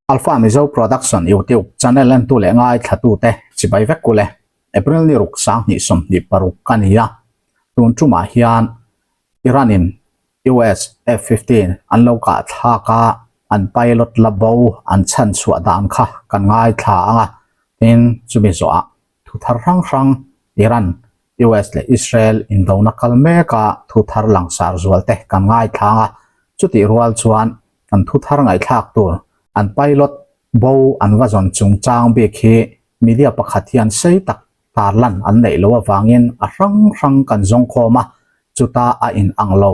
Alpha Mizo Production YouTube channel entu leh ngaithlatute chibai vek kul e. April ni ruk 2026 ka ni a, tun tumah hian Iran in US F-15 an lo kah thlak a, an pilot la bo an chhan chhuah dan kha kan ngaithla ang a, tin chumi zawhah thu thar hrang hrang Iran, US leh Israel indona kal mek a thu thar langsar zual te kan ngaithla ang a, chutih rual chuan Kan thu thar ngaihthlak tur an pilot bo an va zawn chungchang bik hi media pakhat hian sei tak tarlan an neih loh avangin a hrang hrang kan zawng khawm a, chuta a in ang lo,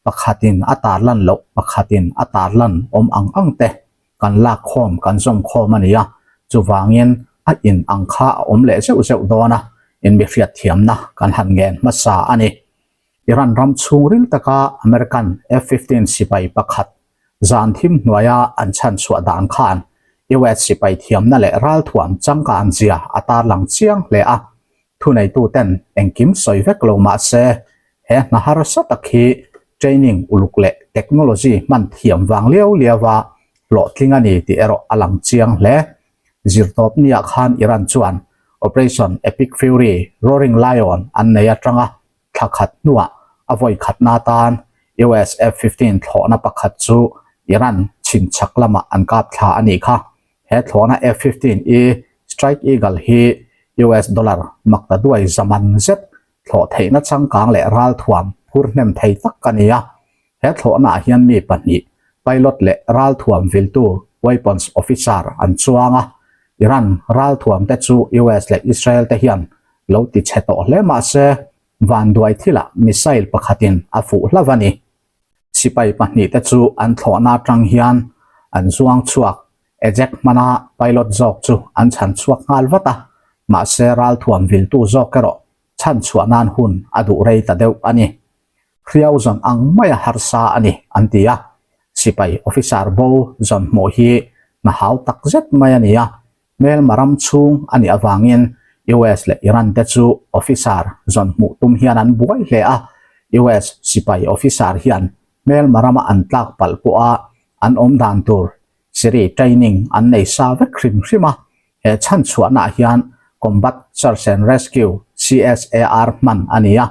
pakhatin a tarlan loh pakhatin a tarlan awm ang ang te kan lak khawm kan zawm khawm a ni a, chuvangin a in ang kha a awm leh zeuh zeuh dawn a, inmihriatthiamna kan han ngen hmasa a ni. Iran ram chhungril taka American F-15 sipai pakhat zan thim hnuaia an chhanchhuah dan khan US sipai thiamna leh ralthuam changkan zia a tarlang chiang hle a. Thuneituten engkim sawi vek lo mah se, he hna harsa tak hi training uluk leh technology hman thiam vang liau liaua hlawhtling a ni tih erawh a lang chiang hle. Zirtawp niah khan Iran chuan Operation Epic Fury, Roaring Lion an nei atanga Thla khat hnuah a vawi khatna atan US F-15 thlawhna pakhat chu Iran chhimchhak lamah an kap thla a nih kha. He thlawhna F-15E Strike Eagle hi US dollar makta duai zaman zet thlawh theihna changkang leh ralthuam phur hnem thei tak a ni a. He thlawhnaah hian mi pahnih, pilot leh ralthuam viltu, weapons officer, an chuang a. Iran ralthuamte chu US leh Israel te hian lo ti chhe tawh hle mah se, vanduai thilah missile pakhatin a fuh hlauh a ni. Sipai pahnihte chu an thlawhna atang hian an zuang chhuak, eject hmana pilot zawk chu an chhan chhuak nghal vat a, mahse ralthuam viltu zawk erawh chhan chhuah nan hun a duh rei ta deuh a ni. Hriau zawn ang maia harsa a ni, an ti a. Sipai officer bo zawn hmuh hi hna hau tak zet mai a ni a, hmelma ram chhung a nih avangin US leh Iran te chu officer zawn hmuh tum hian an buai hle a. US sipai officer hian hmelma rama an tlak palh pawha an awm dan tur Siri training an nei sa vek hrim hrim a, he chhanchhuahnaah hian Combat Search and Rescue, CSAR, hman a ni a.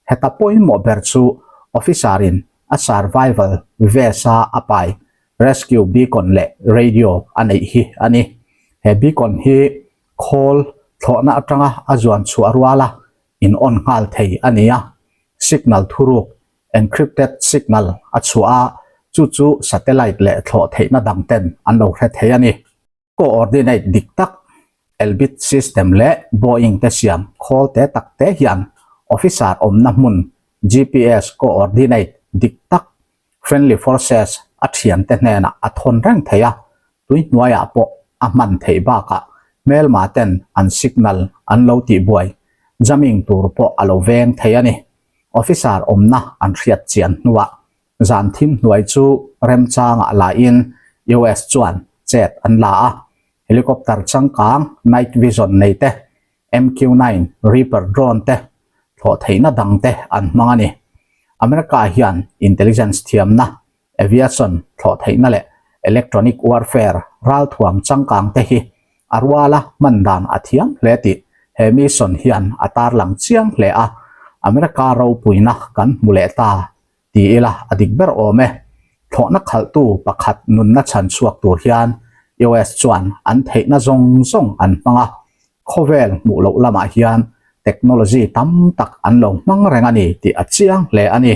Heta pawimawh ber chu officer-in a survival vest-a a pai rescue beacon leh radio a neih hi a ni. He beacon hi khawl thlawhna atanga a zuan chhuah ruala in on nghal thei a ni a, signal thuruk encrypted signal a chhuah a, chu chu satellite leh thlawh theihna dang ten an lo hre thei a ni. Coordinate dik tak, Elbit system leh Boeing te siam khawl te tak te hian officer awmna hmun GPS coordinate dik tak friendly forces a thiante hnenah a thawn reng thei a, tui hnuaiah pawh a hman theih bakah hmelma ten an signal an lo tihbuai jamming tur pawh a lo veng thei a ni. Officer awmna an hriat chian hnuah zan thim hnuai chu remchangah lain US chuan chet an la a, helicopter changkang night vision nei te, MQ-9 Reaper drone te, thlawh theihna dang te an hmang a ni. America hian intelligence thiamna, aviation thlawh theihna leh electronic warfare ralthuam changkang te hi a ruala hman dan a thiam hle tih he mission hian a tarlang chiang hle a, America ropuina kan hmu leh ta Ti ila a dik ber awm e. Thlawhna khalhtu pakhat nunna chhan chhuak tur hian US chuan an theihna zawng zawng an hmang a, khawvel hmuh loh lamah hian technology tam tak an lo hmang reng a ni tih a chiang hle a ni.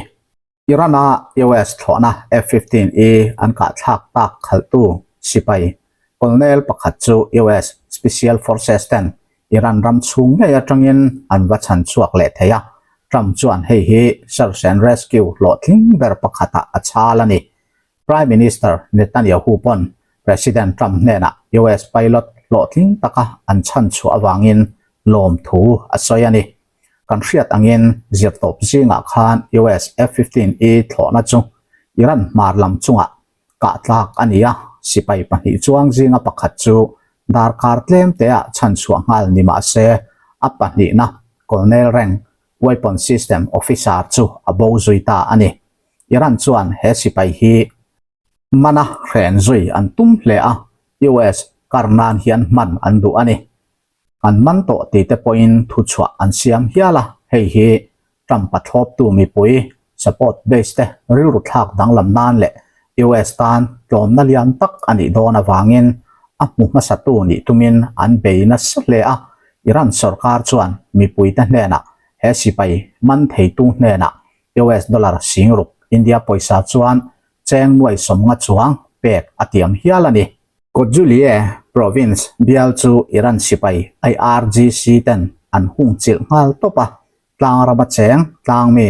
Iran-a US thlawhna F-15E an kahthlak tak khalhtu sipai colonel pakhat chu US Special Forces ten Iran ram chhung ngei atangin an va chhan chhuak leh thei a, Trump chuan hei hi search and rescue hlawhtling ber pakhatah a chhal a ni. Prime Minister Netanyahu pawn President Trump hnenah US pilot hlawhtling taka an chhan chhuah avangin lawmthu a sawi a ni. Kan hriat angin zirtawp zingah khan US F-15E thlawhna chu Iran hmar lam chungah Kah tlak a ni a, sipai pahnih chuang zinga pakhat chu darkar tlem teah chhan chhuah nghal ni mah se, a pahnihna Colonel rank Weapon System Officer chu a bo zui ta a ni. Iran chuan he sipai hi mana hren zui an tum hle a. US kar nan hian hman an duh a ni. Kan man tawh tih te pawhin thuchhuah an siam hial a, hei hi Trump-a thlawptu mipui support base te rilru thlak danglam nan leh US tan tlawmna lian tak a nih dawn avangin a hmu hmasatu nih tumin an bei nasa hle a, Iran sorkar chuan mipuite hnenah he sipai man theitu hnenah US dollar singruk India pawisa chuan cheng nuai sawmnga chuang pek a tiam hial a ni. Kotjulie province bial chu Iran sipai IRGC ten an hung chilh nghal tawp a, tlang rama cheng tlangmi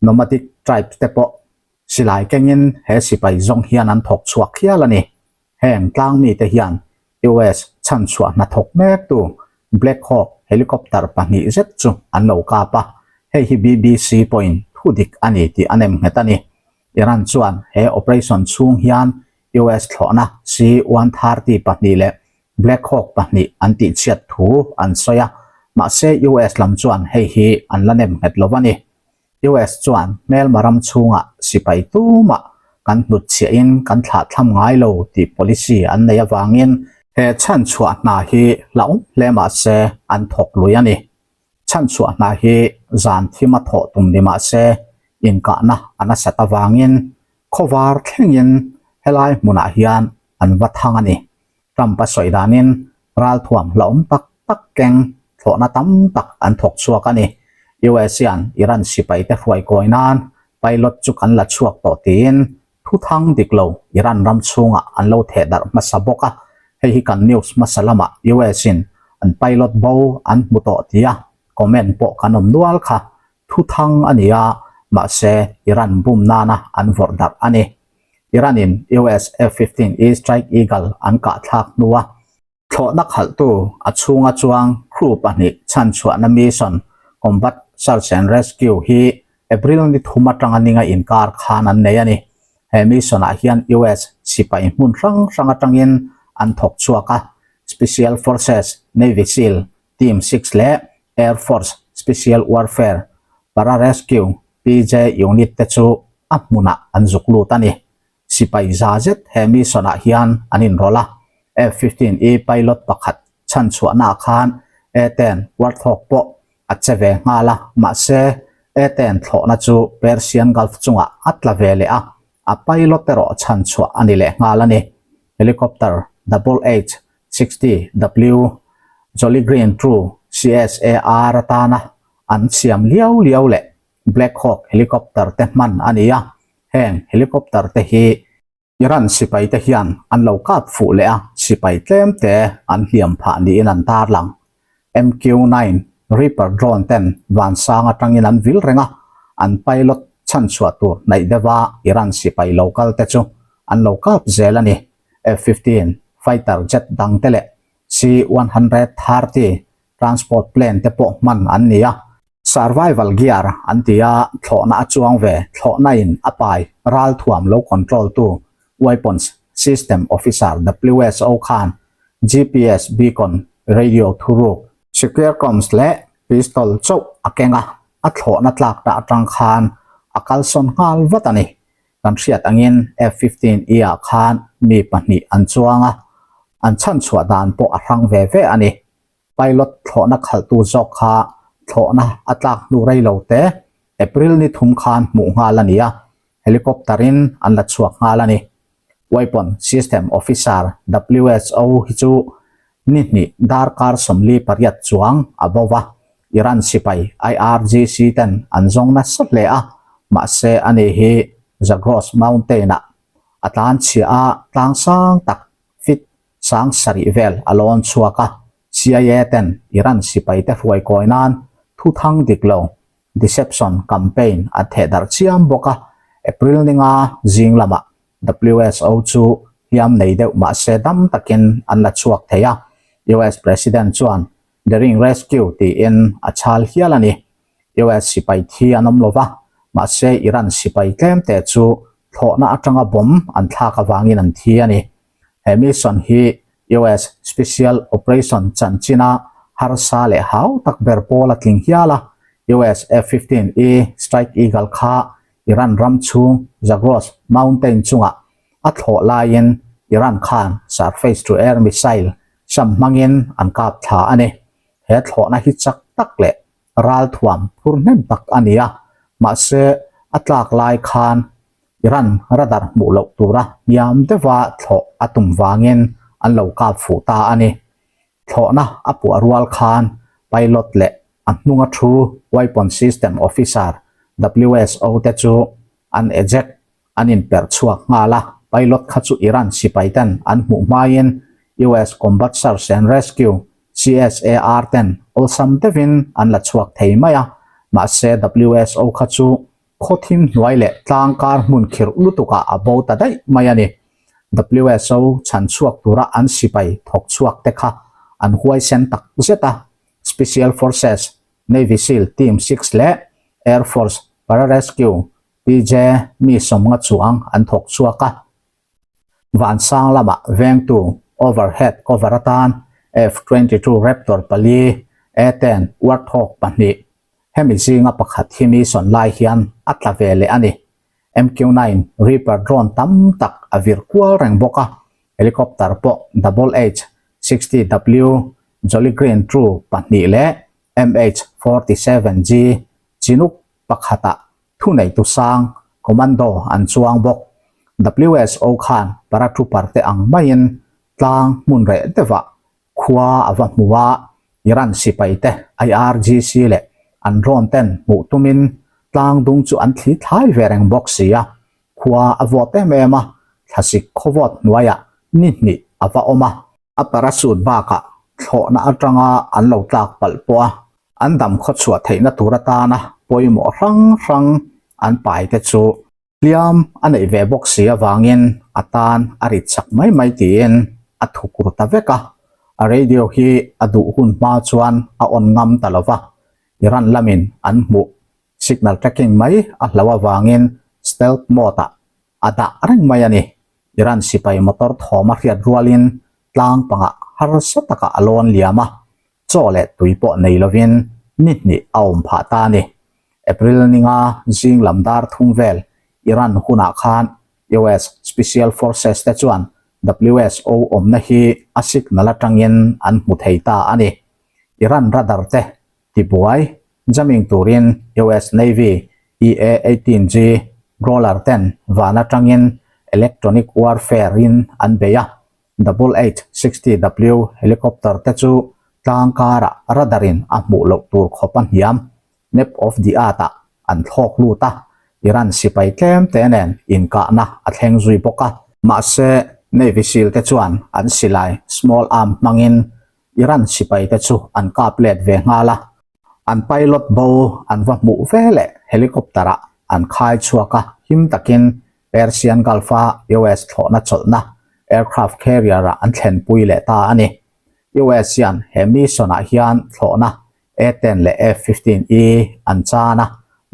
nomadic tribes te pawh silai kengin he sipai zawng hian an thawk chhuak hial a ni. Heng tlangmi te hian US chhanchhuah hnathawk mektu Black Hawk helicopter pahnih zet chu an lo kap a, hei hi BBC pawhin thudik a ni tih a nem nghet a ni. Iran chuan he operation chhung hian US thlawhna C-130 pahnih leh Black Hawk pahnih an tihchhiat thu an sawi a, mahse US lam chuan hei hi an la nem nghet lo a ni. US chuan hmelma ram chhungah sipai tumah kan hnutchhiahin kan thlahthlam ngai lo tih policy an nei avangin he chhanchhuah hna hi hlauhawm hle mah se an thawk lui a ni. Chhanchhuah hna hi zan thim a thawh tum ni mah se inkahna a nasat avangin khawvar thlengin helai hmunah hian an va thang a ni. Trump a sawi danin ralthuam hlauhawm tak tak keng thlawhna tam tak an thawk chhuak a ni. US hian Iran sipaite hruai kawi nan pilot chu kan la chhuak tawh tiin thuthang dik lo Iran ram chhungah an lo theh darh hmasa bawk a. Hei hi kan news hmasa lamah US in an pilot bo an hmu tawh tia comment pawh kan awm nual kha thuthang a ni a, mahse Iran bum nana an vawrh darh a ni. Iran in US F-15E Strike Eagle an kah thlak hnua thlawhna khalhtu a chhunga chuang crew pahnih chhanchhuahna mission Combat Search and Rescue hi April ni thum atanga ninga inkar khan an nei a ni. He mission ah hian US sipai hmun hrang hrang atangin an thawk chhuak a, Special Forces, Navy Seal, Team 6 leh Air Force Special Warfare Pararescue PJ unit te chu a hmunah an zuk lut a ni. Sipai za zet he mission ah hian an inrawlh a, F-15E pilot pakhat chhanchhuahnaah khan A-10 Warthog pawh a che ve nghal a, mahse A-10 thlawhna chu Persian Gulf chungah a tla ve leh a, a pilot erawh chhanchhuah a ni leh nghal a ni. Helicopter Double H 60W Jolly Green True CSAR atana an siam liau liau leh Black Hawk helicopter te hman a ni a, heng helicopter te hi Iran sipai te hian an lo kap fuh leh a, sipai tlem te an hliam phah niin an tarlang. MQ-9 Reaper drone ten vansang atangin an vil reng a, an pilot chhanchhuah tur hnaih deuha Iran sipai lo kal te chu an lo kap zel a ni. F-15 fighter jet dang te leh C-130 transport plane te pawh hman an ni a. Survival gear an ti a, thlawhna a chuang ve, thlawhna in a pai ralthuam lo control tu Weapons System Officer, WSO, khan GPS beacon, radio thuruk, secure comms leh pistol chauh a keng a, a thlawhna tlak dah atang khan a kalsawn nghal vat a ni. Kan hriat angin F-15E ah khan mi pahnih an chuang a, an chhanchhuah dan pawh a hrang ve ve a ni. Pilot thlawhna khalhtu zawk kha thlawhna a tlak hnu rei lo te April ni thum khan hmuh nghal a ni a, helicopter in an la chhuak nghal a ni. Weapon System Officer, WSO, hi chu ni hnih darkar 48 chuang a bo va, Iran sipai IRGC ten an zawng nasa hle a, mahse ani hi Zagros Mountain-ah a tlanchhia a, tlang sang tak fit sang sarih vel a lawn chhuak a, CIA ten Iran sipaite hruai kawi nan thuthang dik lo, deception campaign, an theh darh chiam bawk a, April ninga zing lamah WSO chu hliam nei deuh mahse dam takin an la chhuak thei a, US President chuan Daring Rescue tiin a chhal hial a ni. US sipai thi an awm lo va, mahse Iran sipai tlemte chu thlawhna atanga bomb an thlak avangin an thi a ni. He mission hi US Special Operation chanchina harsa leh hau tak ber pawl a tling hial a, US F-15E Strike Eagle kha Iran ram chhung Zagros Mountain chungah a thlawh laiin Iran khan surface-to-air missile sam hmangin an kap thla a ni. He thlawhna hi chak tak leh ralthuam phur hnem tak a ni a, mahse a tlak lai khan Iran radar hmuh loh tura hniam deuha thlawh a tum vangin an lo kap fuh ta a ni. Thlawhna a puah rual khan pilot leh a hnunga thu Weapon System Officer, WSO, te chu an eject, an inperh chhuak nghal a. Pilot kha chu Iran sipai ten an hmuh hmain US Combat Search and Rescue, CSAR, ten awlsam deuhin an la chhuak thei mai a, mahse WSO kha chu Khaw thim hnuai leh tlang kar hmun khirh lutukah a bo ta daih mai a ni. WSO chhan chhuak tura an sipai thawk chhuak te kha an huaisen tak zet a, Special Forces, Navy Seal Team 6 leh Air Force Pararescue, PJ, mi sawmnga chuang an thawk chhuak a. Vansang lamah vengtu overhead cover atan F-22 Raptor pali, A-10 Warthog pahnih, Hemi zinga pakhat hi mi sawn lai hian a tla ve leh a ni. MQ-9 Reaper drone tam tak a vir kual reng bawk a, helicopter pawh Double H-60W Jolly Green True pahnih leh MH-47G Chinook pakhatah thuneitu sang commando an chuang bawk. WSO khan paratrooper te ang maiin tlang hmun reh deuhah Khua a va hmu a, Iran sipai te IRGC leh an drone ten hmuh tumin tlang dung chu an thli thlai ve reng bawk si a. Khua a vawt em em a, thlasik khawvawt hnuaiah ni hnih a va awm a. A parachute bakah thlawhna atanga an lo tlak palh pawh a, an dam khawchhuah theihna tur atana pawimawh hrang hrang an pai te chu Hliam a neih ve bawk si avangin a tan a rit chak mai mai tiin a thukur ta vek a, a radio hi a duh hun hma chuan a on ngam ta lo va, Iran lamin an hmuh signal tracking mai a hlo avangin stealth mode ah a dah reng mai a ni. Iran sipai motor thawm a hriat rualin tlang pangah harsa takah a lawn liam a, chaw leh tui pawh nei lovin ni hnih a awm phah ta a ni. April ninga zing lam dar thum vel Iran hunah khan US Special Forces te chuan WSO awmna hi a signal atangin an hmu thei ta a ni. Iran radar te tibuai jamming turin US Navy EA-18G Growler ten van atangin electronic warfare in an bei a. Double H-60W helicopter te chu tlang karah radar in a hmuh loh tur khawp a hniam, map of the earth ah an thlawk lut a, Iran sipai tlem te nen inkahna a thleng zui bawk a. Mahse, Navy Seal te chuan an silai small arm hmangin Iran sipai te chu an kap let ve nghal a, an pilot bo an va hmuh ve leh helicopter ah an khai chhuak a, him takin Persian Gulf-a US thlawhna chawlhna aircraft carrier-ah an thlenpui leh ta a ni. US hian he mission-ah hian thlawhna A-10 leh F-15E an chan a,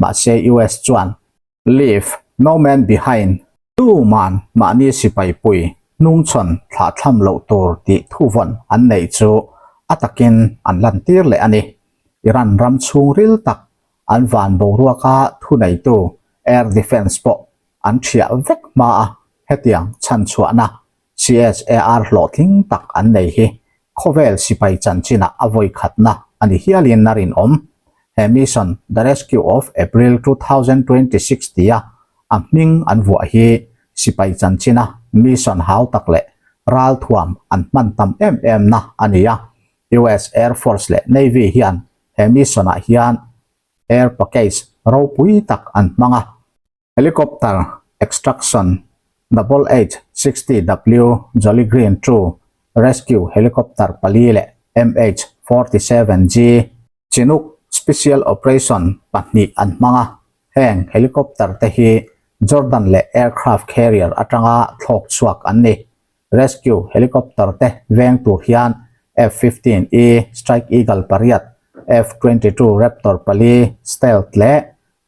mahse US chuan Leave no man behind, tuman mahni sipai pui hnungchhawn thlahthlam loh tur tih thuvawn an neih chu a takin an lantir leh a ni. Iran ram chhungril tak An van boruaka thuneitu Air Defence pawh an ṭhiah vek hma a, hetiang chhanchhuahna CSAR hlawhtling tak an nei hi khawvel sipai chanchinah a vawi khatna a ni hialin a rinawm. He mission The Rescue of April 2026 tia a hming an vuah hi sipai chanchina mission hau tak leh ralthuam an hman tam em emna a ni a, US Air Force leh Navy hian He mission-ah hian air package ropui tak an hmang a, helicopter extraction Double H-60W Jolly Green Two rescue helicopter pali leh MH-47G Chinook special operation pahnih an hmang a, heng helicopter te hi Jordan leh aircraft carrier atanga thlawk chhuak an ni. Rescue helicopter te veng tur hian F-15E Strike Eagle pariat, F-22 Raptor pali Stealth leh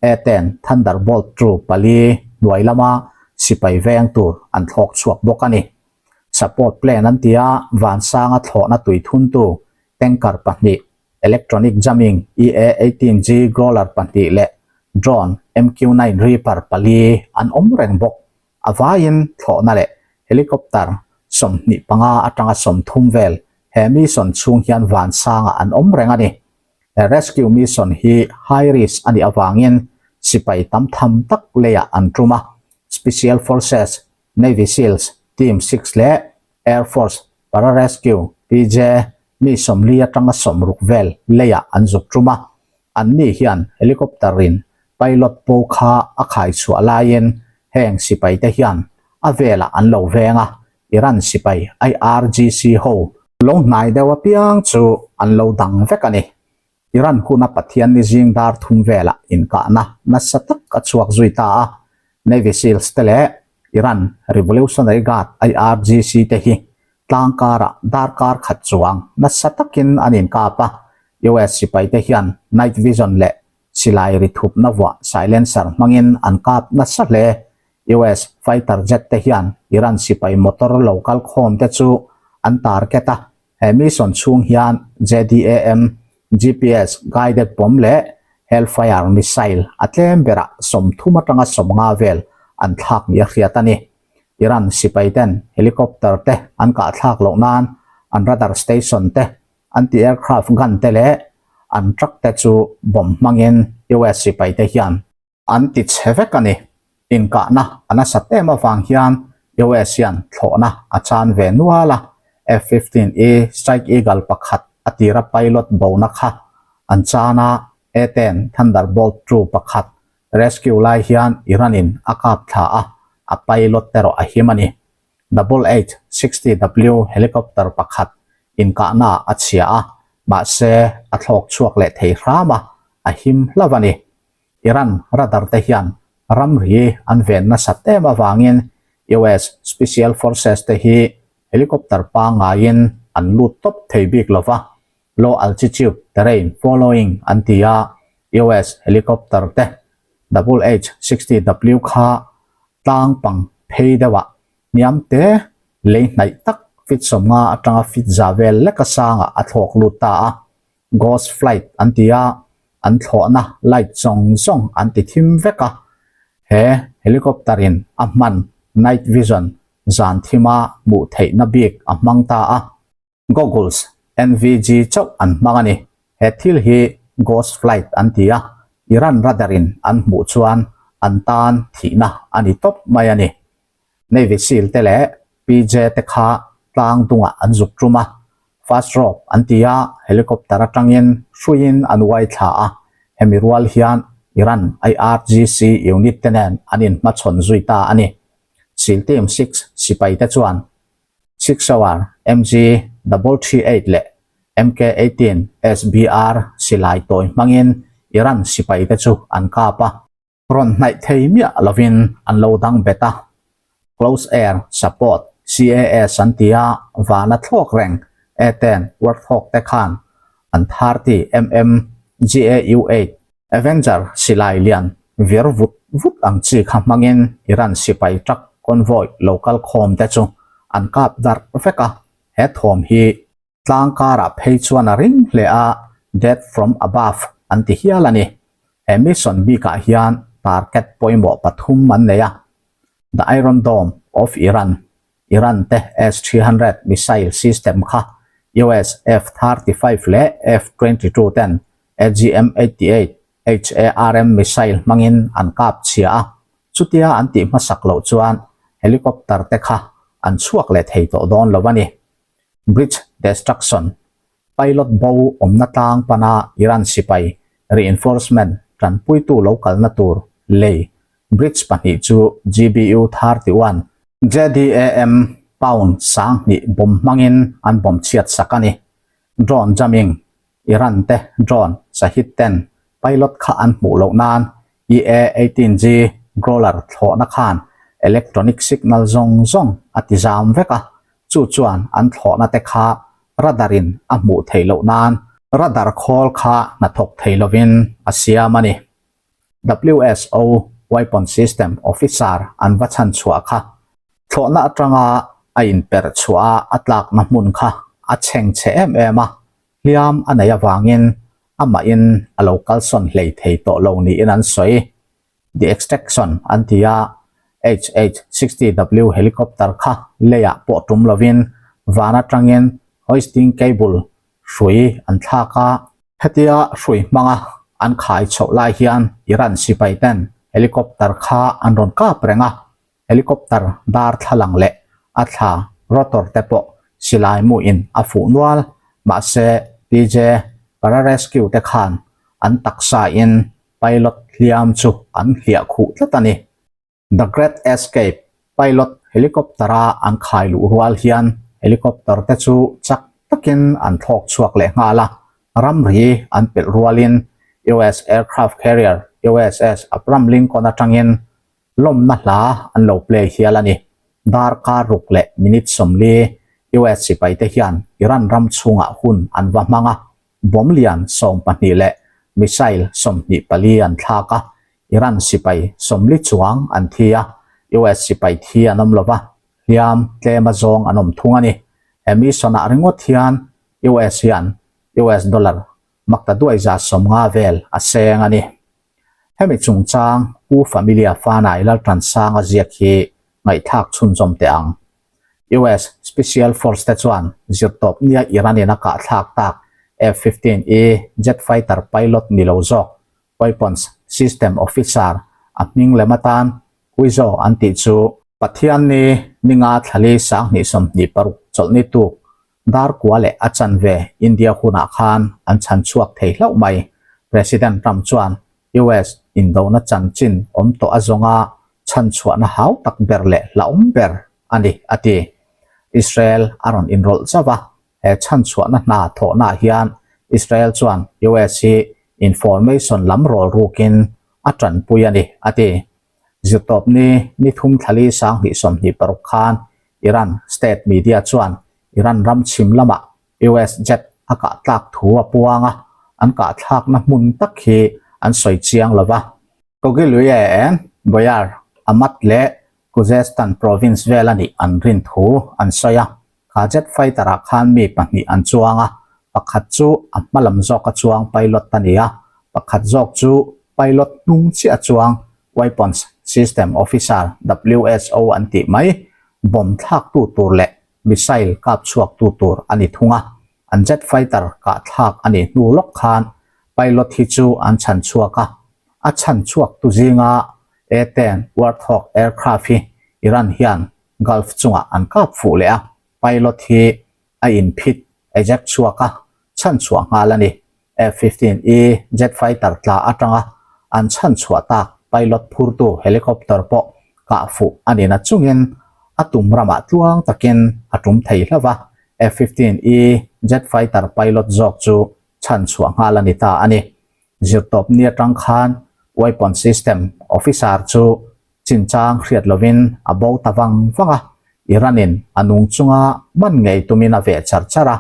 A-10 Thunderbolt ii pali hnuai lama sipai veng tur an thlawk chhuak bawk a ni. Support plane an tia vansanga thlawhna tui thuntu tanker pahnih, electronic jamming EA-18G Growler pahnih leh drone MQ-9 Reaper pali an awm reng bawk. A vaiin thlawhna leh helicopter 25 atanga 30 vel he mission chhung hian vansangah an awm reng a ni. He rescue mission hi high risk a nih avangin sipai tam tham tak leiah an tum a, Special Forces, Navy Seals, Team Six leh Air Force Pararescue, PJ, mi 40 atanga 60 vel leiah an zuk tum a, anni hian helicopter in pilot bo kha a khai chhuah laiin heng sipai te hian a velah an lo veng a, Iran sipai IRGC ho lo hnai deuh apiang chu an lo dang vek a ni. Iran huna Pathian ni zing dar thum velah inkahna nasa tak a chhuak zui ta a, Navy Seals te leh Iran Revolutionary Guard, IRGC, te hi tlang karah darkar khat chuang nasa takin an inkap a, US sipaite hian night vision leh silai ri thupna vuah silencer hmangin an kap nasa hle. US fighter jet te hian Iran sipai motor lo kal khawm te chu an target a, he mission chhung hian JDAM, GPS guided bomb leh Hellfire missile a tlem berah 30 atanga 50 vel an thlak ni a hriat a ni. Iran sipai ten helicopter te an kah thlak loh nan an radar station te, anti-aircraft gun te leh an truck te chu bomb hmangin US sipai te hian an ti chhe vek a ni. Inkahna a nasat em avang hian US hian thlawhna a chan ve nual a, F-15E Strike Eagle pakhat a tira pilot bona kha an chan a, A-10 Thunderbolt ii pakhat rescue lai hian Iran-in a kap thla a, a pilot erawh a him a ni. Double H-60W helicopter pakhat inkahna a chhia a, mahse a thlawk chhuak leh thei hram a, a him hlauh a ni. Iran radar te hian ramri an ven nasat em avangin US Special Forces te hi helicopter pangaiin an lut tawp thei bik lova, low altitude terrain following an ti a, US helicopter te Double H-60W kha tlang pang phei deuhah hniam te lei hnaih tak feet 50 atanga feet za vel leka sangah a thlawk lut ta a. Ghost flight an ti a, an thlawhna light zawng zawng an ti thim vek a, he helicopter in a hman night vision zan thima hmuh theihna bik a hmang ta a, goggles NVG chauh an hmang a ni. He thil hi ghost flight an ti a, Iran radar in an hmuh chuan an tan thihna a ni tawp mai a ni. Navy Seal te leh PJ te kha tlang dungah an zuk tum a, fast rope an ti a, helicopter atangin hruiin an uai thla a, hemi rual hian Iran IRGC unit te nen an inhmachhawn zui ta a ni. Seal Team Six sipai te chuan Six Hour MG double 38 leh MK 18 SBR silai tawi hmangin Iran sipai te chu an kap a. Rawn hnaih thei miah lovin an lo dang bet a, Close Air Support, CAS, an ti a, vana thlawk reng A-10 Warthog te khan an 30 mm GAU-8 Avenger silai lian vir vut vut ang chi kha hmangin Iran sipai truck convoy lo kal khawm te chu an kap darh vek a, he thawm hi Tlang karah phei chuan a ring hle a, Death from above an ti hial a ni. He mission bikah hian target pawimawh pathum an nei a, The Iron Dome of Iran, Iran te S-300 missile system kha US F-35 leh F-22 ten AGM-88 HARM missile hmangin an kap chhia a, chutia an tih hmasak loh chuan helicopter te kha an chhuak leh thei tawh dawn lo a ni. Bridge Destruction, Pilot bo awmna tlang pana Iran sipai reinforcement tanpuitu lo kalna tur lei bridge pahnih chu GBU 31, JDAM pound 2000 bomb hmangin an bomb chhiat sak a ni. Drone jamming, Iran te drone Shahid ten pilot kha an hmuh loh nan EA-18G Growler thlawhna khan electronic signal zawng zawng a ti zam vek a, chu chuan an thlawhna te kha radar in a hmuh theih loh nan radar khawl kha hnathawk thei lovin a siam a ni. WSO, Weapon System Officer, an va chhan chhuah kha thlawhna atanga a inperh chhuah a a tlakna hmun kha a chheng chhe em em a, hliam a neih avangin amahin a lo kalsawn hlei thei tawh lo niin an sawi. The Extraction an ti a. HH-60W helicopter kha leiah pawh tum lovin van atangin hoisting cable hrui an thlak a. Hetia hrui hmanga an khai chhoh lai hian Iran sipai ten helicopter kha an rawn kap reng a, helicopter darthlalang leh a thla rotor te pawh silai muin a fuh nual. Mahse PJ Pararescue te khan an taksa in pilot hliam chu an hliah khuh tlat a ni. The Great Escape pilot helicopter-a an khai luh rual hian helicopter te chu chak takin an thlawk chhuak leh nghal a, ramri an pelh rualin US aircraft carrier USS Abraham Lincoln atangin lawmna hla an lo play hial a ni. Darkar ruk leh minute 40 US sipaite hian Iran ram chhungah hun an va hmang a, Bomb lian 12 leh missile 24 an thlak a, Iran sipai 40 chuang an thi a, US sipai thi an awm lova, hliam tlem a zawng an awm thung a ni. He mission-ah ringawt hian US hian US dollar makta duai za 50 vel a seng a ni. Hemi chungchang Pu Familia Fanai Laltansanga ziak hi ngaihthlak chhunzawm teh ang. US Special Force te chuan zirtawp nia Iran in a kahthlak tak F-15E jet fighter pilot ni lo zawk Weapons System Officer a hming lem atan Huizo an tih chu Pathianni ninga thlali 2026 chawlhni tuk Darkua leh a chanve India hunah khan an chhan chhuak thei hlauh mai. President Trump chuan US indona chanchin awm tawh a zawnga chhan chhuahna hau tak ber leh hlauhawm ber a ni, a ti. Israel a rawn inrawlh zauh a, he chhan chhuahna hna thawhnaah hian Israel chuan US hi information lam rawl rukin a tanpui a ni, a ti. Zirtawpni ni thum thlali 2026 khan Iran state media chuan Iran ram chhim lamah US jet a kah tlak thu a puang a, an kah thlakna hmun tak hi an sawi chiang lo va. Kogiluye en Boyar, Ahmad leh Khuzestan province vel a nih an rin thu an sawi a. Kha jet fighter ah khan mi pahnih an chuang a, pakhat chu a hma lam zawka chuang pilot a ni a, pakhat zawk chu pilot hnung chiah a chuang Weapons System Officer, WSO, an tih mai, bomb thlaktu tur leh missile kap chhuaktu tur a ni thung a. An jet fighter kah thlak a nih hnu lawk khan pilot hi chu an chhan chhuak a, a chhan chhuaktu zinga A-10 Warthog aircraft hi Iran hian Gulf chungah an kap fuh leh a, pilot hi a inphit, eject, chhuak a, chhan chhuah nghal a ni. F-15E jet fighter tla atanga an chhan chhuah tak pilot phurtu helicopter pawh kah fuh a ni na chungin a tum ramah tluang takin a tum thei hlauh a, F-15E jet fighter pilot zawk chu chhan chhuah nghal a ni ta a ni. Zirtawpni atang khan weapon system officer chu Chinchang hriat lovin a bo ta vang vang a, Iran-in a nung chunga man ngei tumin a veh char char a.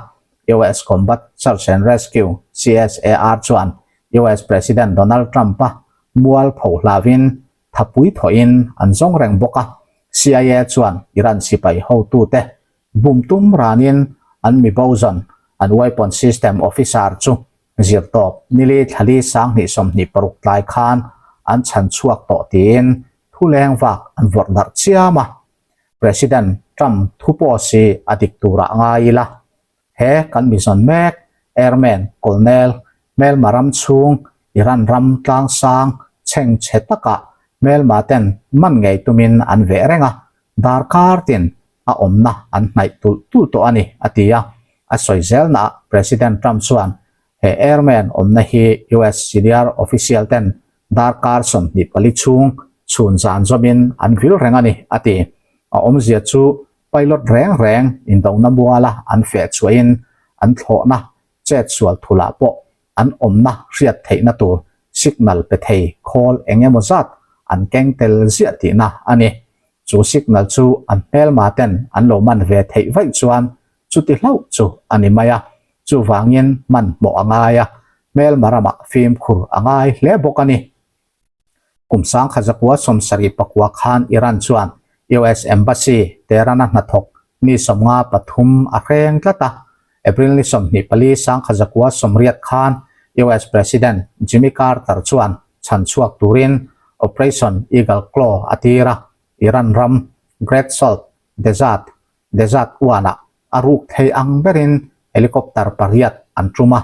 US Combat Search and Rescue, CSAR, chuan US President Donald Trump-a mual pho hlauhin thapui thawhin an zawng reng bawk a. CIA chuan Iran sipai hotute bum tum ranin an mi bo zawn an weapon system officer chu Zirtawp nili thlali 2026 tlai khan an chhan chhuak tawh tiin thu leng vak an vawrh darh chiam a. President Trump thu pawh si a dik turah ngai ila. He kan mizawn mek Airman Colonel hmelma ram chhung Iran ram tlangsang chheng chhe takah hmelma ten man ngei tumin an veh reng a, darkar tin a awmna an hnaih tulh tulh tawh a ni, a ti a. A sawi zelnaah President Trump chuan he airman awmna hi US senior official ten darkar 24 chhung chhun zan zawmin an vil reng a ni, a ti. A awmzia chu pilot reng reng indona muala an feh chhuahin an thlawhna chet sual thulah pawh an awmna hriat theihna tur signal pe thei khawl eng emaw zat an keng tel ziah tihna a ni. Chu signal chu an hmelma ten an lo man ve theih vaih chuan chuti hlauh chu a ni mai a, chuvangin hmanhmawh a ngai a, hmelma ramah fimkhur a ngai hle bawk a ni. Kum 1979 khan Iran chuan US Embassy Tehran-a hnathawk mi 53 a hreng tlat a. April ni 24 1980 khan US President Jimmy Carter chuan chhan chhuak turin Operation Eagle Claw a tir a. Iran ram Great Salt Desert, Desert One-ah a ruk thei ang berin helicopter pariat an tum a,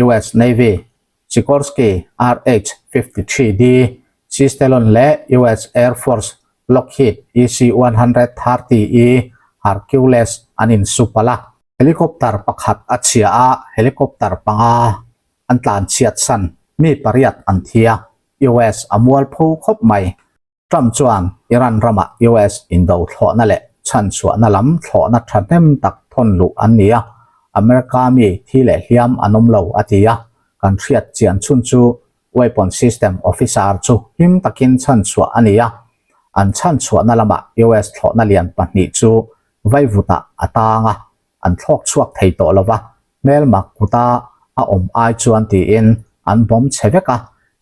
US Navy Sikorsky RH-53D Sea Stallion leh US Air Force Lockheed EC-130E Hercules an insu palh a. Helicopter pakhat a chhia a, helicopter panga an tlan chhiat san mi pariat an thi a, US a mualpho khawp mai. Trump chuan Iran ramah US indo thlawhna leh chhanchhuahna lam thlawhna thahnem tak thawn luh an ni a, America mi thi leh hliam an awm lo a ti a, kan hriat chian chhun chu Weapon System Officer chu hlim takin chhanchhuah a ni a, an chhanchhuahna lamah US thlawhna lian pahnih chu vaivutah a tang a, an thlawk chhuak thei tawh lo va, hmelma kuta a awm ai chuan tiin an bawm chhe vek a,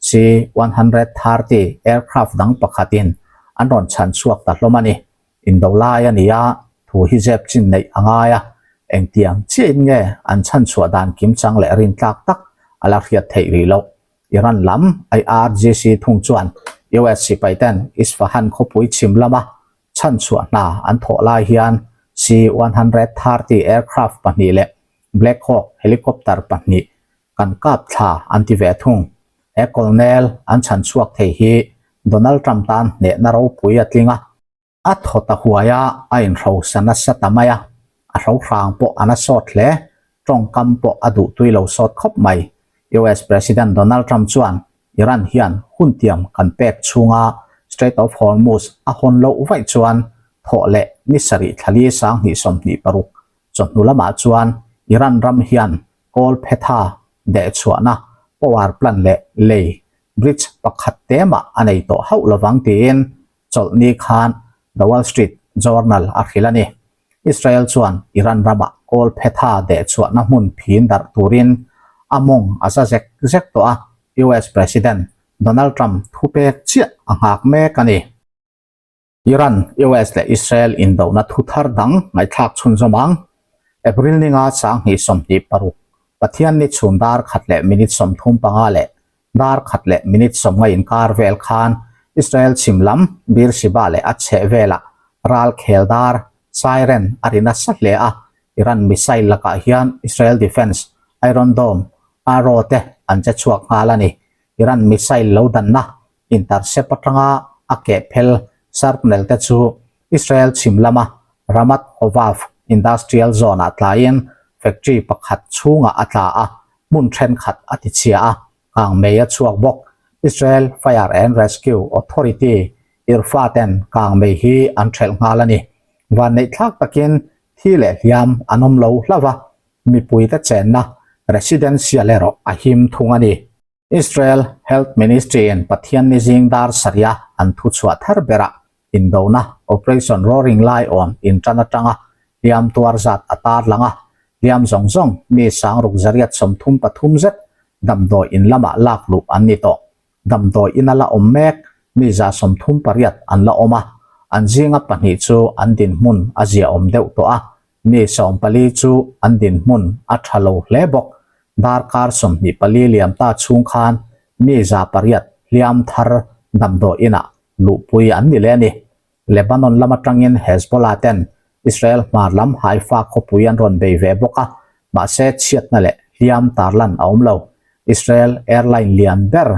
C-130 aircraft dang pakhatin an rawn chhan chhuak ta hlawm a ni. Indo lai a ni a, thu hi zep chin neih a ngai a, engtiang chiahin nge an chhan chhuah dan kimchang leh rintlak tak a la hriat theih rih loh. Iran lam IRGC thung chuan US sipai ten Isfahan khawpui chhim lama chhanchhuah hna an thawh lai hian C-130 aircraft pahnih leh Black Hawk helicopter pahnih kan kap thla an ti ve thung. He colonel an chhanchhuak thei hi Donald Trump tan hnehna ropui a tling a. A thaw ta huai a, a inhrosa nasa ta mai a, a hrohrang pawh a na sawt hle, tawngkam pawh a duhtui lo sawt khawp mai. US President Donald Trump chuan Iran hian hun tiam kan pek chhunga Strait of Hormuz a hawn loh vaih chuan thawh leh ni sarih thlali 2026 chawhnu lamah chuan Iran ram hian kawl phetha dehchhuahna power plant leh lei bridge pakhat te mah a nei tawh hauh lovang tiin chawlhni khan The Wall Street Journal a hrilh a ni. Israel chuan Iran ramah kawl phetha dehchhuahna hmun phin darh turin a mawng a za zek zek tawh a, US President Donald Trump thupek chiah a nghak mek a ni. Iran, US leh Israel indohna thu thar dang ngaihthlak chhunzawm ang. April ninga 2026, Pathianni chhun dar khat leh minute 35 leh Dar khat leh minute sawmnga inkar vel khan Israel chhim lam Beersheba leh a chheh velah ral khel dar, siren, a ri nasa hle a, Iran missile lakah hian Israel Defence Iron Dome, Arrow, te an che chhuak nghal a ni. Iran missile lo danna intercept atanga a keh phel shrapnel te chu Israel chhim lama Ramat Hovav Industrial Zone-ah tlaiin factory pakhat chhungah a tla a, hmun thenkhat a ti chhia a, kang mei a chhuak bawk. Israel Fire and Rescue Authority, IRFA, ten kang mei hi an thelh nghal a ni. Vanneih thlak takin thi leh hliam an awm lo hlauh a, mipuite chenna residential erawh a him thung a ni. Israel Health Ministry-in Pathianni zing dar sarih a an thuchhuah thar berah Indona, Operation Roaring Lion in tan atanga hliam tuar zat a tarlang a, hliam zawng zawng mi sangruk zariat 33 zet damdawi in lamah lak luh an ni tawh. Damdawi ina la awm mek mi 38 an la awm a, an zinga pahnih chu an dinhmun a ziaawm deuh tawh a, mi 14 chu an dinhmun a tha lo hle bawk. Darkar 24 liam ta chhung khan mi 800 hliam thar damdawi inah luhpui an ni leh a ni. Lebanon lam atangin Hezbollah ten Israel hmar lam Haifa khawpui an rawn bei ve bawk a, mahse chhiatna leh hliam tarlan a awm lo. Israel airline lian ber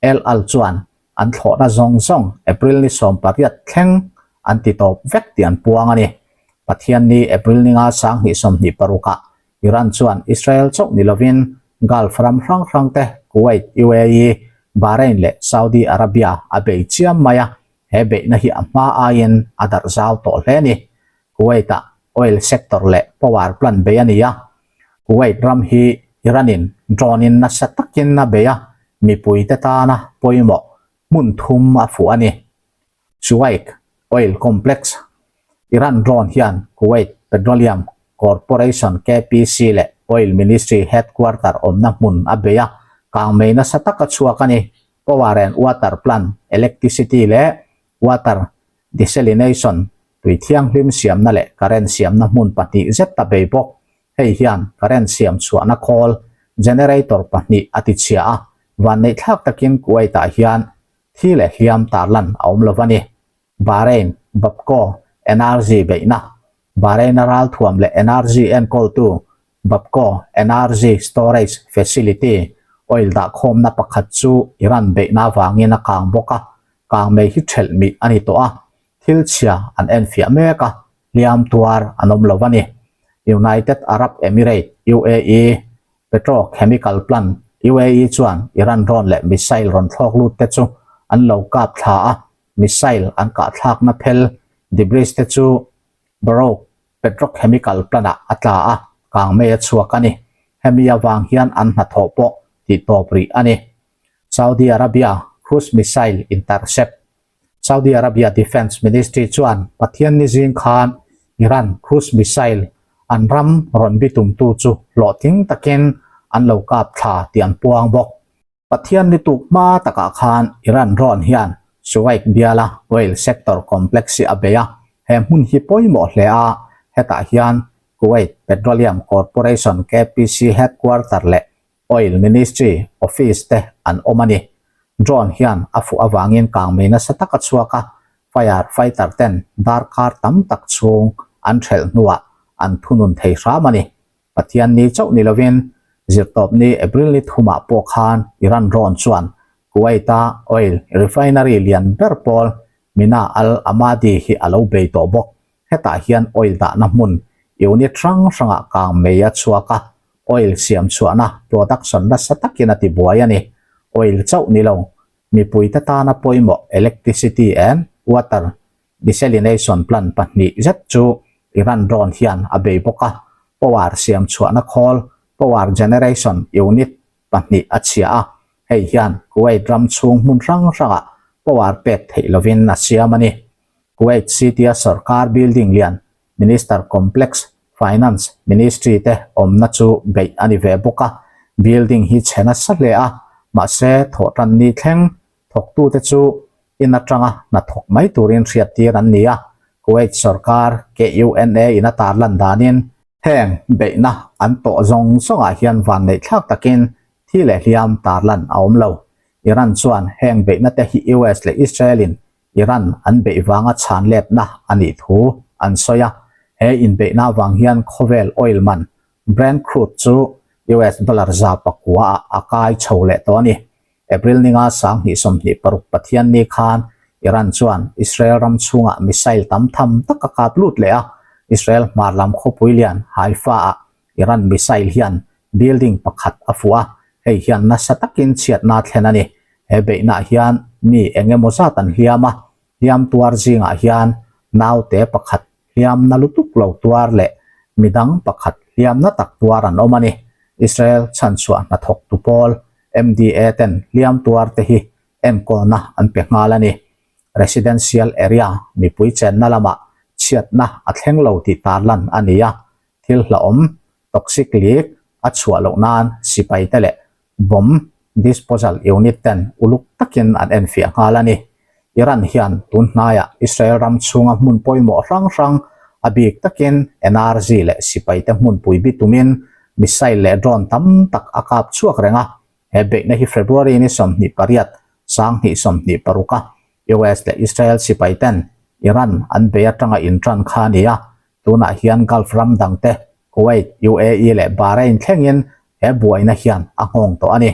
El Al chuan an thlawhna zawng zawng April ni 18 thleng an ti tawp vek tih an puang a ni. Pathianni April ninga 2026 ah Iran chuan Israel chauh ni lovin Gulf ram hrang hrang te Kuwait, UAE, Bahrain leh Saudi Arabia a bei chiam mai a, he beihna hi a hma aiin a darh zau tawh hle a ni. Kuwait-ah oil sector leh power plant bei a ni a, Kuwait ram hi Iran-in drone-in nasa takin a bei a, mipuite tana pawimawh hmun thum a fuh a ni. Shuwaikh Oil Complex, Iran drone hian Kuwait Petroleum Corporation, KPC, leh Oil Ministry headquarter awmna hmun a bei a, kangmei nasa taka chhuak a ni. Power and Water Plant, Electicity leh Water Desalination, tui thianghlim siamna leh current siamna hmun pahnih zet a bei bawk. Hei hian current siam chhuahna khawl, generator, pahnih a tichhia a, vanneihthlak takin Kuwait-ah hian Thi leh hliam tarlan a awm lo a ni. Bahrain, Bapco Energy beihna, Bahrain-a ralthuam leh energy enkawltu Bapco Energy Storage Facility oil dahkhawmna pakhat chu Iran beihna avangin a kang bawk a, kangmei hi ṭhelh mih a ni tawh a, thil chhia an enfiah mek a, hliam tuar an awm lo a ni. United Arab Emirate, UAE, Petrochemical Plant, UAE chuan Iran rawn leh missile rawn thlawk lut te chu an lo kap thla a, missile an kah thlakna phel, debris, te chu Baroque Petrochemical Plant-ah a tla a, kangmei a chhuak a ni. Hemi avang hian an hnathawh pawh tih tawp rih a ni. Saudi Arabia cruise missile intercept Saudi Arabia Defence Ministry chuan Pathianni zing khan Iran cruise missile an ram rawn bitumtu chu hlawhtling takin an lo kap thla tih an puang bawk. Pathianni tuk hma takah khan Iran rawn hian Shuwaik biala oil sector complex hi a bei a, he hmun hi pawimawh hle a, hetah hian Kuwait Petroleum Corporation, KPC, headquarter leh Oil Ministry office te an awm a ni. Drone hian a fuh avangin kangmei nasa tak a chhuak a, fire fighter ten darkar tam tak chhung an hrelh hnuah an thunun thei hram a ni. Pathian ni chauh ni lovin Zirtawpni April ni thumah pawh khan Iran drone chuan Kuwait-a oil refinery lian ber pawl Mina Al-Ahmadi hi a lo bei tawh bawk. Hetah hian oil dahna hmun unit hrang hrangah kangmei a chhuak a, oil siam chhuahna production nasa takin a ti buai a ni. Oil chauh ni lo, mipuite tana pawimawh electricity and water desalination plant pahnih zet chu Iran drone hian a bei bawk a, power siam chhuahna khawl, power generation unit, pahnih a chhia a, hei hian Kuwait ram chhung hmun hrang hrangah power pek theih lovin a siam a ni. Kuwait City-a sorkar building lian Minister Complex, Finance Ministry te awmna chu beih a ni ve bawk a, building hi chhe nasa hle a, mahse thawhtanni thleng thawktute chu in atanga hna thawk mai turin hriattir an ni a, Kuwait sorkar KUNA in a tarlan danin heng beihna an tawh zawng zawngah hian vanneih thlak takin thi leh hliam tarlan a awm lo. Iran chuan heng beihna te hi US leh Israel in Iran an beih vanga chhan letna a nih thu an sawi a, he inbeihna avang hian khawvel oil man Brent crude chu US dollar 900 ah a kai chho leh tawh a ni. April ninga 2026 Pathianni khan Iran chuan Israel ram chhungah missile tam tham tak a kap lut leh a, Israel hmar lam khawpui lian Haifa-ah Iran missile hian building pakhat a fuh a, hei hian nasa takin chhiatna a thlen a ni. He beihnaah hian mi eng emaw zat an hliam a, hliam tuar zingah hian naute pakhat hliamna lutuk lo tuar leh midang pakhat hliamna tak tuar an awm a ni. Israel chhanchhuah hnathawktu pawl MDA ten hliam tuar te hi enkawlna an pe nghal a ni. Residential area mipui chenna lamah chhiatna a thleng lo tih tarlan a ni a, thil hlauhawm, toxic leak, a chhuah loh nan sipai te leh bomb disposal unit ten uluk takin an enfiah nghal a ni. Iran hian tun hnaiah Israel ram chhunga hmun pawimawh hrang hrang a bik takin energy leh sipai te hmunpui bi tumin missile leh drone tam tak a kap chhuak reng a. He beihna hi February ni 28, 2026 a US leh Israel sipai ten Iran an bei atanga intan kha a ni a, Tunah hian Gulf ram dangte, Kuwait, UAE leh Bahrain thlengin he buaina hian a nghawng tawh a ni.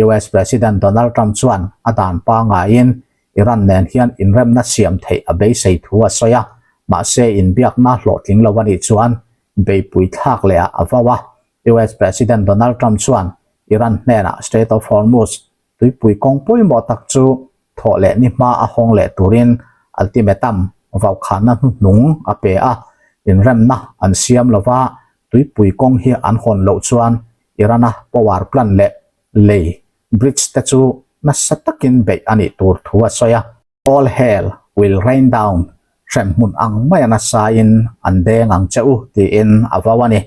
US President Donald Trump chuan a dan pangaiin Iran nen hian inremna siam theih a beisei thu a sawi a, mahse inbiakna hlawhtling lo a nih chuan beipui thlak lehah a vau a. US President Donald Trump chuan Iran hnenah Strait of Hormuz Tuipui kawng pawimawh tak chu thawh leh ni hma a hawng leh turin ultimatum vaukhana hnuhnung a pe a, inremna an siam lova tuipui kawng hi an hawn loh chuan Iran-a power plant leh lei bridge te chu nasa takin beih a nih tur thu a sawi a. All hell will rain down, hremhmun ang maia nasain an deng ang che u tiin a vau a ni.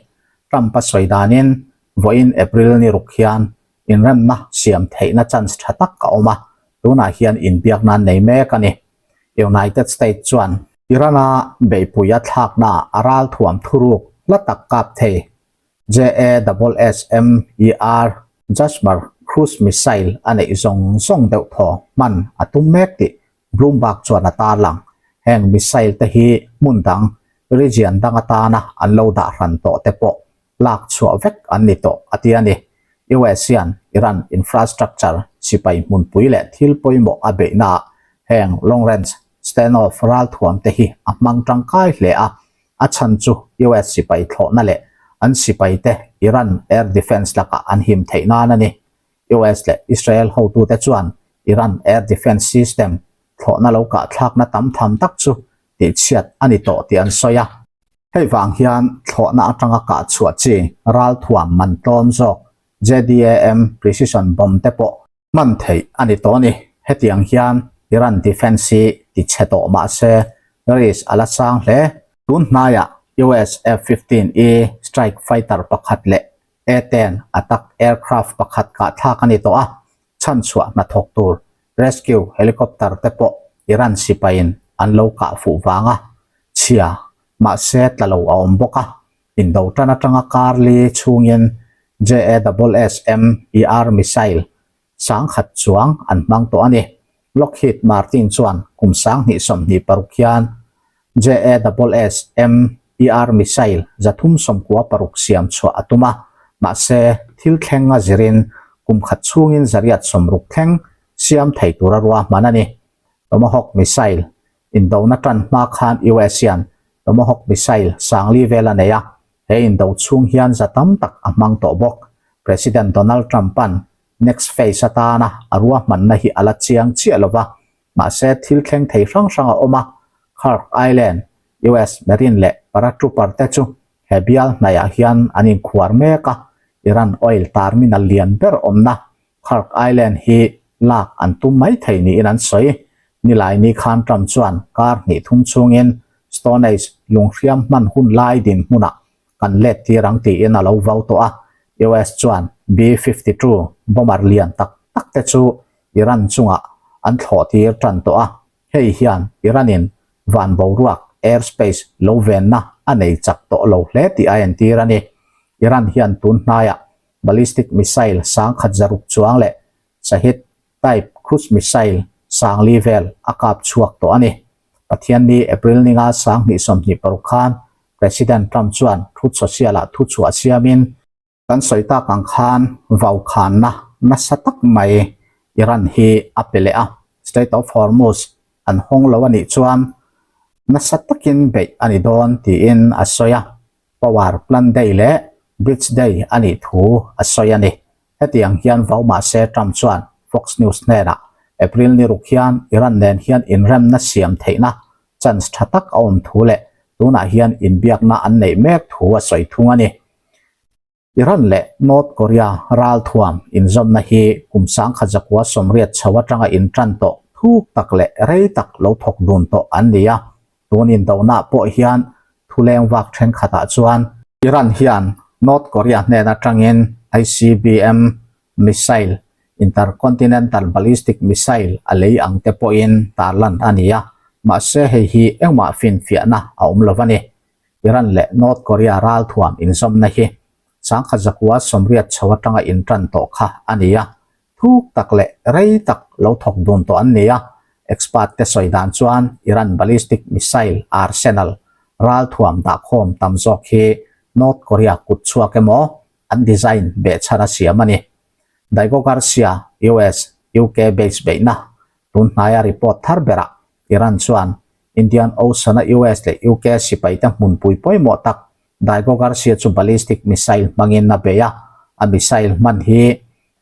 Trump-a sawi danin vawiin April ni ruk hian Inremna siam theihna chance tha tak a awm a, tunah hian inbiakna an nei mek a ni. United States chuan Iran-a beihpui a thlaknaah a ralthuam thuruk hla tak kap thei JASSM-ER Jasmer cruise missile a neih zawng zawng deuh thaw hman a tum mek tih Bloomberg chuan a tarlang. Heng missile te hi hmun dang, region dang atana an lo dah hran tawh te pawh lak chhuah vek an ni tawh, a ti a ni. US hian Iran infrastructure sipai hmunpui leh thil pawimawh a beihnaah heng long range standoff ralthuam te hi a hmang tangkai hle a, a chhan chu US sipai thlawhna leh an sipaite Iran air defence lakah an him theih nan a ni. US leh Israel hotute chuan Iran air defence system thlawhna lo kahthlakna tam tham tak chu tihchhiat a ni tawh tih an sawi a. Hei vang hian thlawhna atanga kah chhuah chi ralthuam man tlawm zawk JDAM precision bomb te pawh hman theih a ni tawh a ni. Hetiang hian Iran defence hi ti chhe tawh mah se risk a la sang hle. Tun hnaiah US F-15E strike fighter pakhat leh A-10 attack aircraft pakhat kahthlak a ni tawh a, chhanchhuah hnathawk tur rescue helicopter te pawh Iran sipaiin an lo kah fuh vang a, chhia mahse tla lo a awm bawk a, indo tan atanga kar li chhungin JASSM-ER missile sangkhat chuang an hmang tawh a ni. Lockheed Martin chuan kum 2026 hian JASSM-ER missile 396 siam chhuah a tum a, mahse thil thleng a zirin kum khat chhungin 160 thleng siam thei tura ruahman a ni. Tomahawk missile indona tan hma khan US hian Tomahawk missile sangli vel a nei a, He indo chhung hian za tam tak a hmang tawh bawk. President Donald Trump-a'n next phase atana a ruahmanna hi a la chiang chiah lo va, mahse thil thleng thei hrang hrang a awm a. Kharg Island, US Marine leh Paratrooper te chu he bial hnaihah hian an inkhuar mek a, Iran oil terminal lian ber awmna Kharg Island hi lak an tum mai thei niin an sawi. Nilaini khan Trump chuan kar hnih thum chhungin Stone Age lunghriam hman hun lai dinhmunah kan let tir ang tiin a lo vau tawh a. US chuan B-52 bomber lian tak tak te chu Iran chungah an thlawh tir tan tawh a. Hei hian Iran-in van boruak, air space, lo venna a nei chak tawh lo hle tih a entir a ni. Iran hian tun hnaiah ballistic missile sangkhat zaruk chuang leh Shahed type cruise missile sangli vel a kap chhuak tawh a ni. Pathianni April ninga 2026 khan President Trump chuan Truth Social-ah thuchhuah siamin, Kan sawi tak ang khan vaukhanna nasa tak mai Iran hi a pe leh a, Strait of Hormuz an hawng lo a nih chuan nasa takin beih a ni dawn tiin a sawi a. Power Plant Day leh Bridge Day a nih thu a sawi a ni. Hetiang hian vau mahse Trump chuan Fox News hnenah April ni ruk hian Iran nen hian inremna siam theihna chance tha tak a awm thu leh tunah hian inbiakna an neih mek thu a sawi thung a ni. Iran leh North Korea ralthuam inzawmna hi kum 1980 chho atanga intan tawh thuk tak leh rei tak lo thawk dun tawh an ni a, tun indonaah pawh hian thuleng vak thenkhatah chuan Iran hian North Korea hnen atangin ICBM missile, Intercontinental Ballistic Missile, a lei ang te pawhin tarlan a ni a, mahse hei hi engmah finfiahna a awm lo a ni. Iran leh North Korea ralthuam inzawmna hi 1980 chho atanga intan tawh kha a ni a, thuk tak leh rei tak lo thawk dun tawh an ni a. Expert te sawi dan chuan Iran ballistic missile arsenal ralthuam dahkhawm tam zawk hi North Korea kut chhuak emaw an design behchhan a siam a ni. Diego Garcia, US, UK base beihna tun hnaia report thar berah Iran chuan Indian Ocean-a US leh UK sipaite hmunpui pawimawh tak Diego Garcia chu ballistic missile hmangin a bei a, a missile hman hi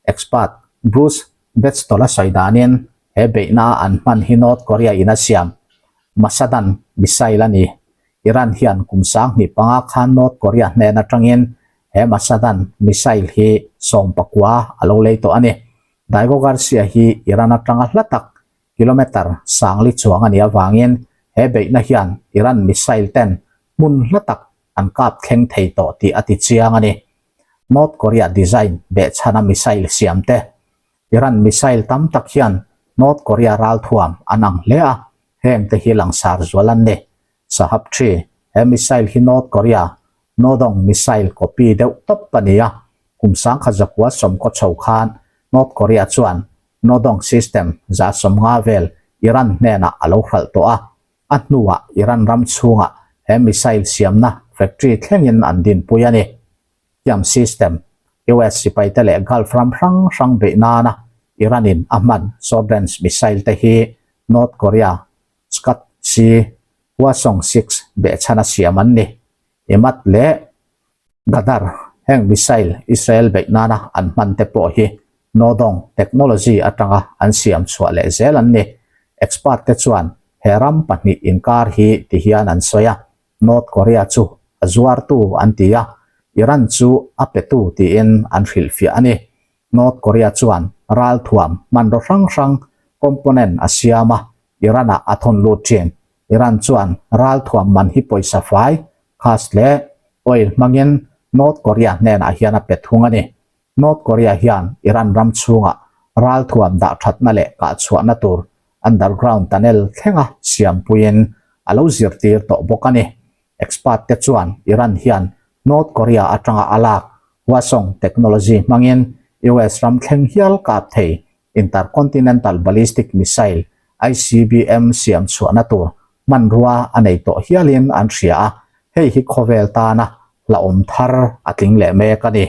expert Bruce Betstol-a sawi danin he beihna an hman hi North Korea in a siam Masadan missile a ni. Iran hian kum 2005 khan North Korea hnen atangin he Masadan missile hi 19 a lo lei tawh a ni. Diego Garcia hi Iran atanga hla tak kilometre sangli chuang a nih avangin he beihna hian Iran missile ten hmun hla tak an kap thleng thei tawh tih a ti chiang a ni. North Korea design behchhana missile siam te Iran missile tam tak hian North Korea ralthuam an ang hle a, heng te hi langsar zual an ni. Shahab 3, He missile hi North Korea Nodong missile copy deuh tawp a ni a, kum 1990 chho khan North Korea chuan Nodong system 150 vel Iran hnenah a lo hralh tawh a. A hnuah Iran ram chhungah he missile siamna factory thlengin an dinpui a ni. Tiam system, US sipaite leh Gulf ram hrang hrang beih nana Iran-in a hman short-range missile te hi North Korea Scud C Hwasong 6 behchhana siam an ni. Emad leh Ghadar, heng missile Israel beih nana an hman te pawh hi Nodong technology atanga an siam chhuah leh zel an ni. Expert te chuan he ram pahnih inkar hi ti hian an sawi a, North Korea chu a zuartu an ti a, Iran chu a petu tiin an hrilhfiah a ni. North Korea chuan ralthuam hmanraw hrang hrang component a siam a, Iran-ah a thawn lut thin. Iran chuan ralthuam man hi pawisa fai, cash leh oil hmangin North Korea hnenah hian a pe thung a ni. North Korea hian Iran ram chhungah ralthuam dah thatna leh kahchhuahna tur underground tunnel thlenga siampuiin a lo zirtir tawh bawk a ni. Expert te chuan Iran hian North Korea atanga a lak Hwasong technology hmangin US ram thleng hial kap thei Intercontinental Ballistic Missile, ICBM, siam chhuahna tur hmanrua a nei tawh hialin an hria a, hei hi khawvel tana hlauhawm thar a tling leh mek a ni.